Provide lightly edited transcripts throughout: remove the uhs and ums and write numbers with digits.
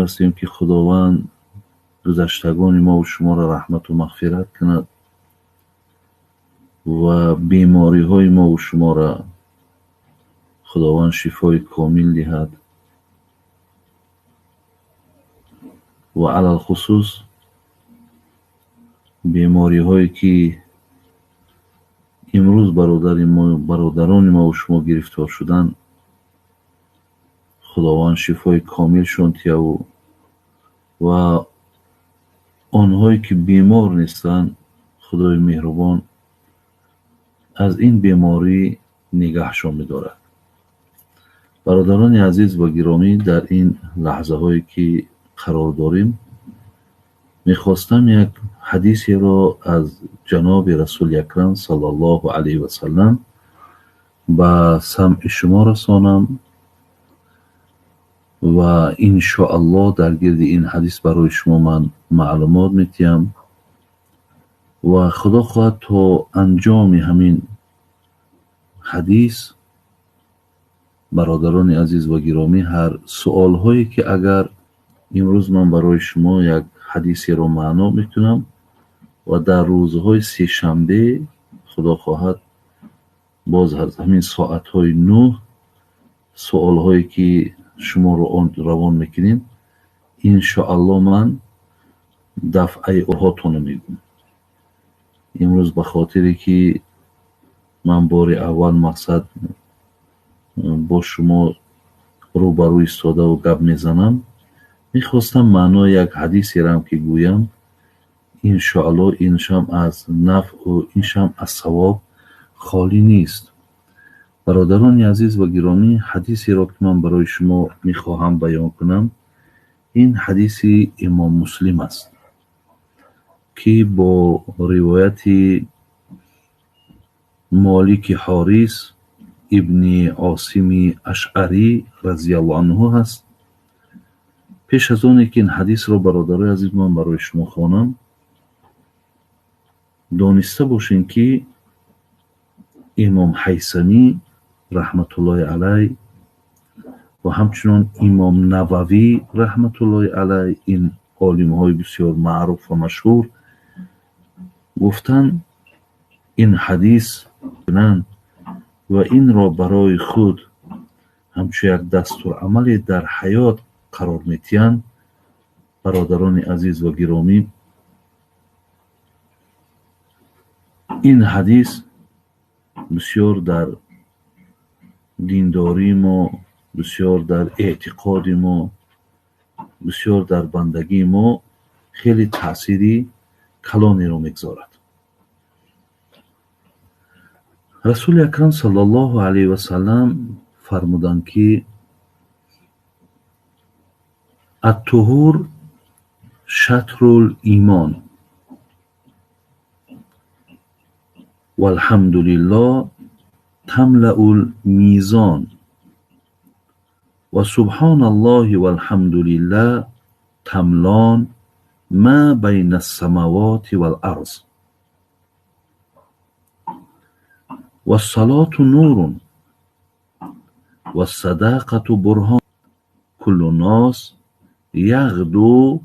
ҳастем, ки Худованд гузаштагони мову шуморо раҳмату мағфират кунад ва бемориҳои мову шуморо Худованд шифои комил диҳад ва алалхусус бемориҳое ки имрӯз бародарони мову шумо гирифтор шуданд, Худованд шифои комилшон диҳаву ва онҳое ки бемор нестанд, Худои меҳрубон аз ин беморӣ нигаҳшон бидорад. Бародарони азиз ва гиромӣ, дар ин лаҳзаҳое ки қарор дорем, мехостам як ҳадисеро аз ҷаноби Расули Акрам саллаллоҳу алайҳи васаллам ба самъи шумо расонам ва иншоаллоҳ дар гирди ин ҳадис барои шумо ман маълумот медиҳам ва Худо хоҳад то анҷоми ҳамин ҳадис, бародарони азиз ва гиромӣ, ҳар суолҳое ки агар имрӯз ман барои шумо як ҳадисеро маъно мекунам ва дар рӯзҳои сешанбе Худо хоҳад боз аз ҳамин соатҳои 9 суолҳое ки шуморо он равон мекунем, иншоаллоҳ ман дафъаи оҳотонро мегӯям. Имрӯз ба хотире ки ман бори аввал мақсад бо шумо рӯбарӯ истодаву гап мезанам, мехостам маънои як ҳадисерам ки гӯям, иншоаллоҳ иншам аз нафъу иншам аз савоб холӣ нест. Бародарони азиз ва гиромӣ, ҳадисеро ки ман барои шумо мехоҳам баён кунам, ин ҳадиси Имом Муслим аст, ки бо ривояти Молики Ҳорис ибни Осими Ашъарӣ разияллоҳу анҳу ҳаст. Пеш аз оне ки ин ҳадисро, бародарои азиз, ман барои шумо хонам, дониста бошем, ки Имом Ҳайсамӣ раҳматуллоҳи алай ва ҳамчунон Имом Нававӣ раҳматуллоҳи алай, ин олимҳои бисёр маъруф ва машҳур, гуфтанд ин ҳадис кунанд ва инро барои худ ҳамчун як дастурамале дар ҳаёт қарор медиҳанд. Бародарони азиз ва гиромӣ, ин ҳадис бисёр дар диндории мо, бисёр дар эътиқоди мо, бисёр дар бандагии мо хеле таъсири калонеро мегузорад. Расули Акрам саллаллоҳу алайҳи васаллам фармуданд, ки ат-туҳур шатрул имон валҳамдулиллоҳ тамлаул мизон ва субҳоналлоҳи валҳамдулиллоҳ тамлон ма байна ас-самавати вал арз вассалоту нурун вассадақату бурҳон куллу нос яғду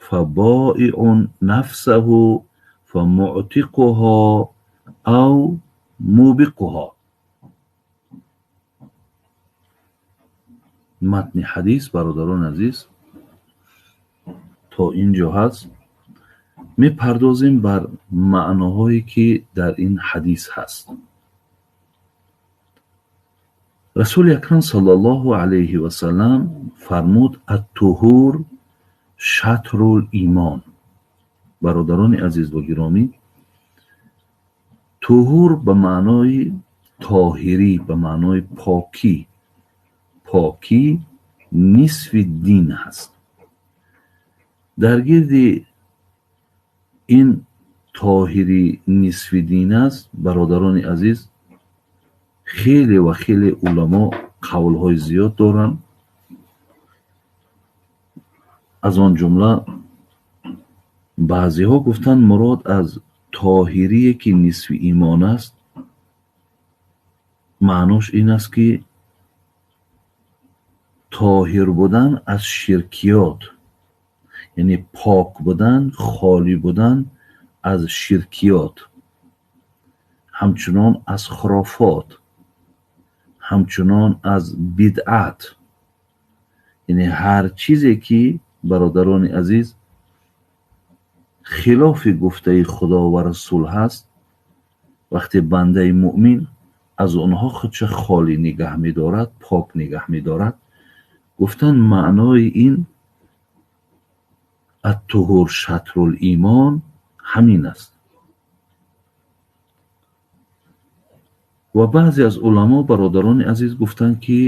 фабоиун нафсаҳу фамуътиқуҳо ав мубиқуҳо. Матни ҳадис, бародарони азиз, то ин ҷо ҳаст. Мепардозем бар маъноҳое ки дар ин ҳадис ҳаст. Расули Акрам саллаллоҳу алайҳи васаллам фармуд: ат-туҳур шатрул имон. Бародарони азиз ва гиромӣ, туҳур ба маънои тоҳирӣ, ба маънои покӣ, покӣ нисфи дин ҳаст. Дар гирди ин тоҳирӣ нисфи дин аст, бародарони азиз, хеле ва хеле уламо қавлҳои зиёд доранд. Аз он ҷумла баъзеҳо гуфтанд мурод аз тоҳирие ки нисфи имон аст, маънош ин аст ки тоҳир будан аз ширкиёт, Яъне пок будан, холӣ будан аз ширкиёт, ҳамчунон аз хурофот, ҳамчунон аз бидъат. Яъне ҳар чизе ки, бародарони азиз, хилофи гуфтаи Худо ва Расул ҳаст, вақте бандаи муъмин аз онҳо худша холӣ нигаҳ медорад, пок нигаҳ медорад, гуфтан маънои ин ат-туҳур шатрул имон ҳамин аст. Ва баъзе аз уламо, бародарони азиз, гуфтанд, ки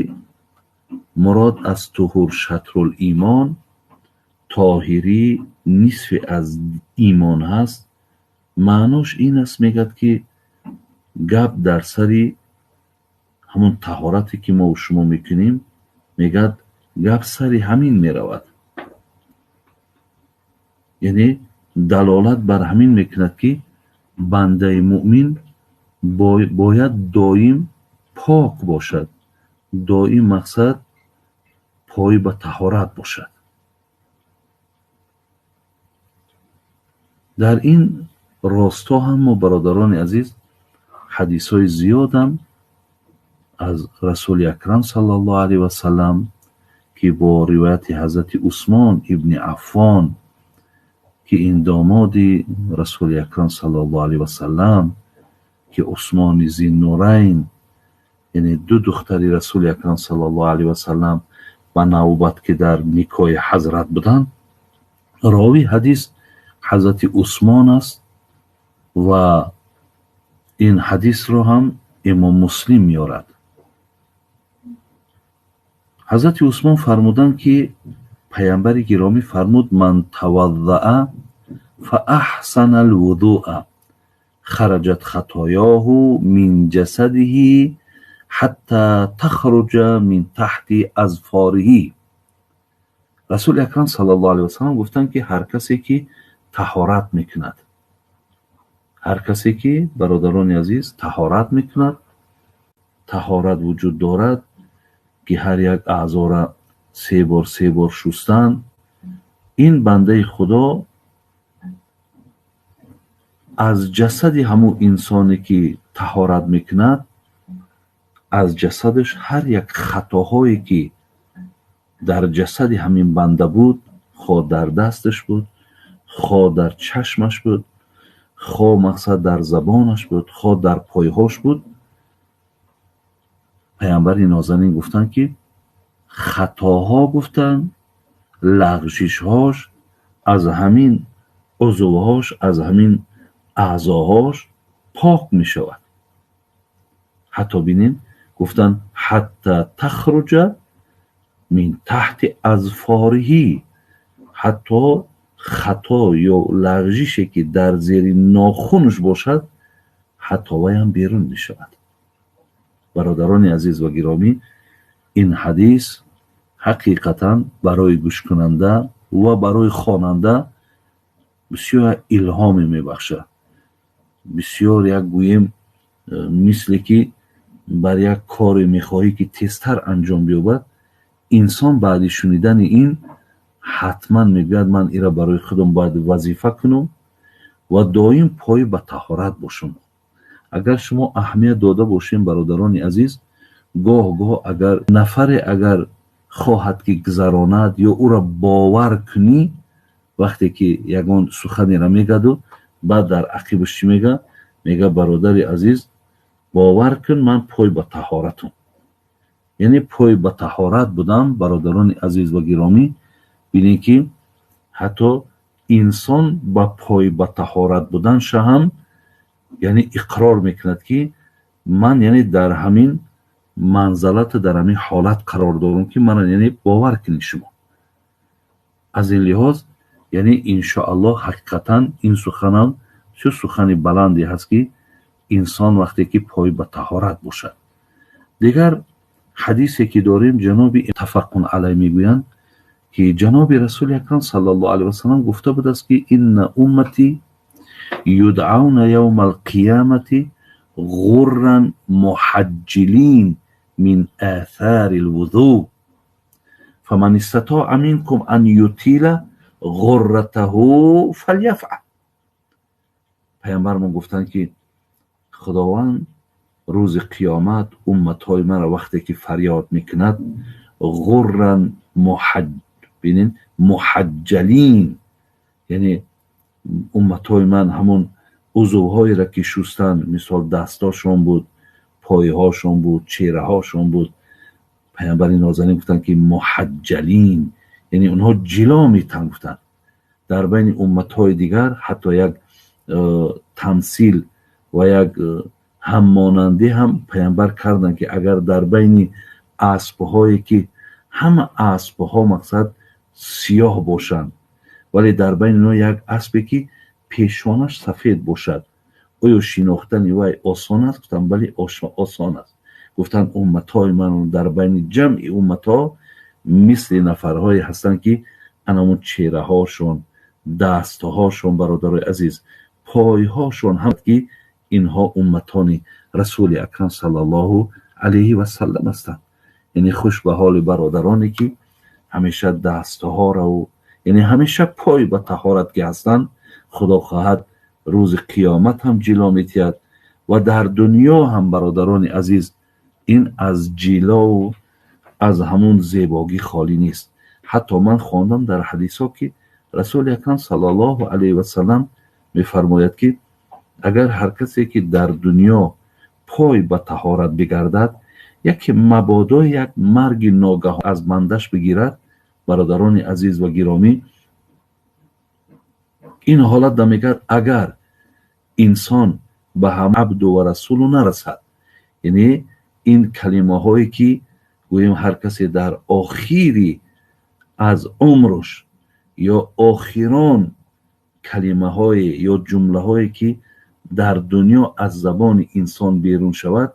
мурод аз туҳур шатрул имон тоҳирӣ нисфи аз имон ҳаст. Маънош ин аст, мегӯяд, ки гап дар сари ҳамон таҳорате ки мо шумо мекунем, мегӯяд гап сари ҳамин меравад. Яъне далолат бар ҳамин мекунад, ки бандаи муъмин бояд доим пок бошад, доим мақсад пой ба таҳорат бошад. Дар ин росто ҳам мо, бародарони азиз, ҳадисҳои зиёдам аз Расули Акрам саллаллоҳу алайҳи васаллам, ки бо ривояти ҳазрати Усмон ибни Аффон, ки ин домоди Расули Акрам саллаллоҳу алайҳи васаллам, ки Усмони Зиннурайн, яъне ду духтари Расули Акрам саллаллоҳу алайҳи васаллам ба навбат ки дар никоҳи ҳазрат буданд, ровии ҳадис ҳазрати Усмон аст ва ин ҳадисро ҳам Имом Муслим меорад. Ҳазрати Усмон фармуданд, ки паямбари гиромӣ фармуд: ман таваддаа фаахсана алвудуа хараҷат хатоёҳу мин ҷасадиҳи ҳатта тахруҷа мин таҳти азфориҳи. Расули Акрам саллаллоҳу алайҳи васаллам гуфтанд, ки ҳар касе ки таҳорат мекунад, ҳар касе ки, бародарони азиз, таҳорат мекунад, таҳорат вуҷуд дорад, ки ҳар як аъзора се бор се бор шустан, ин бандаи Худо аз ҷасади ҳамун инсоне ки таҳорат мекунад, аз ҷасадаш ҳар як хатоҳое ки дар ҷасади ҳамин банда буд, хо дар дасташ буд, хо дар чашмаш буд, хо мақсад дар забонаш буд, хо дар пойҳош буд, паямбари нозанин гуфтанд, ки хатоҳо, гуфтанд, лағжишҳош аз ҳамин узвҳош, аз ҳамин аъзоҳош пок мешавад. Ҳатто бинем, гуфтанд ҳатта тахруҷа мин таҳти азфориҳи, ҳатто хато ё лағжише ки дар зери нохунаш бошад, ҳатто вайам берун мешавад. Бародарони азиз ва гиромӣ, ин ҳадис ҳақиқатан барои гӯшкунанда ва барои хонанда бисёр илҳоме мебахшад. Бисёр як гӯем, мисле ки бар як коре мехоҳӣ ки тезтар анҷом биёбад, инсон баъди шунидани ин ҳатман мегӯяд: ман ира барои худам бояд вазифа кунам ва доим пой ба таҳорат бошам. Агар шумо аҳамият дода бошем, бародарони азиз, гоҳ-гоҳ агар нафаре агар хоҳад ки гузаронад ё ӯро бовар кунӣ, вақте ки ягон суханеро мегаду баъд дар ақибаш чӣ мега? Мега: бародари азиз, бовар кун, ман пой ба таҳоратам. Яъне пой ба таҳорат будам, бародарони азиз ва гиромӣ, бинед ки ҳатто инсон ба пой ба таҳорат буданша ҳам яъне иқрор мекунад, ки ман яъне дар ҳамин манзалату дар ҳамин ҳолат қарор дорам, ки мана яъне бовар кунед шумо. Аз ин лиҳоз яъне иншоаллоҳ ҳақиқатан ин суханам бисёр сухани баланде ҳаст, ки инсон вақте ки пой ба таҳорат бошад. Дигар ҳадисе ки дорем, ҷаноби тафаққун алай мегӯянд, ки ҷаноби Расули Акрам саллаллоҳу алайҳи васаллам гуфта будааст, ки инна уммати юдъауна явма алқиямати ғурран муҳаҷҷилин мин аthari лвудӯ фаман истатоа минкум ан ютила Ғурратаҳу фалйафъал. Паямбармон гуфтанд, ки Худованд рӯзи қиёмат умматҳои маро вақте ки фарёд мекунад, ғурран бинин муҳаҷҷалин, яъне умматҳои ман ҳамон узвҳоеро ки шустанд, мисол дастошон буд, пойҳошон буд, чеҳраҳошон буд. Паямбари нозанин гуфтанд, ки муҳаҷҷалин, яъне онҳо ҷило метан. Гуфтанд, дар байни умматҳои дигар ҳатто як тамсил ва як ҳаммонандӣ ҳам паямбар карданд, ки агар дар байни аспҳое ки ҳама аспҳо мақсад сиёҳ бошанд, вале дар байни онҳо як аспе ки пешонаш сафед бошад, оё шинохтани вай осон аст? Гуфтанд, бале, осон аст. Гуфтанд, умматҳои ман дар байни ҷамъи умматҳо мисли нафарҳое ҳастанд, ки анамон чеҳраҳошон, дастҳошон, бародарои азиз, пойҳошон ҳам, ки инҳо умматони Расули Акрам саллаллоҳу алайҳи васаллам ҳастанд. Яъне хуш ба ҳоли бародароне, ки ҳамеша дастҳораву, яъне ҳамеша пой ба таҳорат ки ҳастанд. Худо хоҳад, рӯзи қиёмат ҳам ҷило метиҳад ва дар дунё ҳам, бародарони азиз, ин аз ҷилову аз ҳамун зебогӣ холӣ нест. Ҳатто ман хондам дар ҳадисҳо, ки Расули Акрам саллаллоҳу алайҳи васаллам мефармояд, ки агар ҳар касе ки дар дунё пой ба таҳорат бигардад, яке мабодо як марги ногаҳон аз бандаш бигирад, бародарони азиз ва гиромӣ, ин ҳолат да мегӯяд, агар инсон ба ҳам абду ва расулу нарасад, яъне ин калимаҳое ки гӯем ҳар касе дар охири аз умруш ё охирон калимаҳое ё ҷумлаҳое ки дар дунё аз забони инсон берун шавад,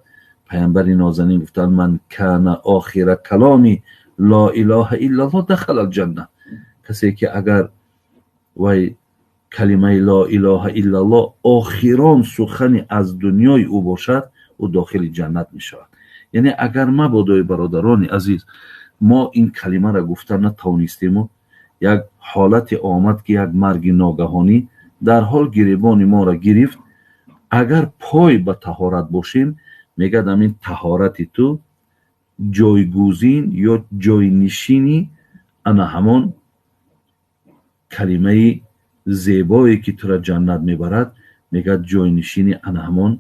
паямбари нозанин гуфтанд: ман кана охира каломи ло илоҳа иллаллоҳ дахала алҷанна. Касе ки агар вай калимаи ло илоҳа иллаллоҳ охирон сухани аз дунёи ӯ бошад, ӯ дохили ҷаннат мешавад. Яъне агар мабодои, бародарони азиз, мо ин калимаро гуфта натавонистему як ҳолате омад, ки як марги ногаҳонӣ дар ҳол гиребони моро гирифт, агар пой ба таҳорат бошем, мегӯяд, ҳамин таҳорати ту ҷойгузин ё ҷойнишини ана ҳамон калимаи зебое ки тура ҷаннат мебарад, мегӯяд, ҷойнишини ана ҳамон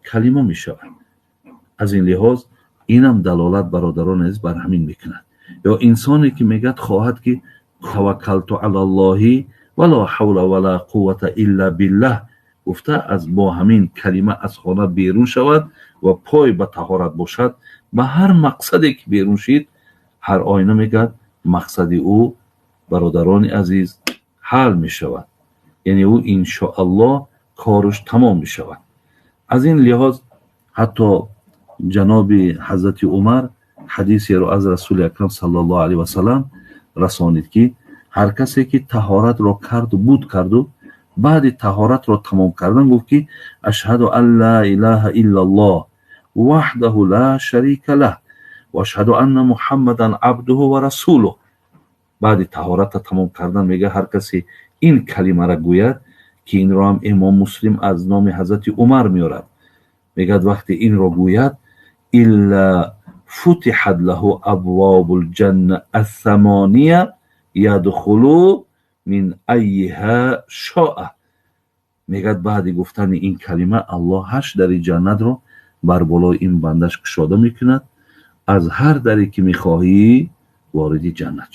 калима мешавад. Аз ин лиҳоз инам далолат, бародарон азиз, бар ҳамин мекунад. Ё инсоне ки мегӯяд, хоҳад ки таваккалту алаллоҳи ва ло ҳавла ва ла қуввата илла биллаҳ гуфта, аз бо ҳамин калима аз хона берун шавад ва пой ба таҳорат бошад, ба ҳар мақсаде ки берун шид, ҳар оина мегӯяд, мақсади ӯ, бародарони азиз, ҳал мешавад, яъне ӯ иншоаллоҳ кораш тамом мешавад. Аз ин лиҳоз ҳатто ҷаноби ҳазрати Умар ҳадисеро аз Расули Акрам саллаллоҳу алайҳи васаллам расонид, ки ҳар касе ки таҳоратро карду буд карду баъди таҳоратро тамом кардан гуфт, ки ашҳаду ан ла илаҳа иллаллоҳ ваҳдаҳу ла шарика лаҳ ва ашҳаду анна Муҳаммадан абдуҳу ва расулуҳ. Баъди таҳоратро тамом кардан, мега, ҳар касе ин калимаро гӯяд, ки инро ҳам Имом Муслим аз номи ҳазрати Умар меорад, мегӯяд, вақте инро гӯяд, илла футиҳат лаҳу абвобул ҷанна ассамония ядхулу мин айиҳа шоа. Мегӯяд, баъди гуфтани ин калима Аллоҳ ҳашт дари ҷаннатро бар болои ин бандаш кушода мекунад, аз ҳар даре ки мехоҳӣ вориди ҷаннат.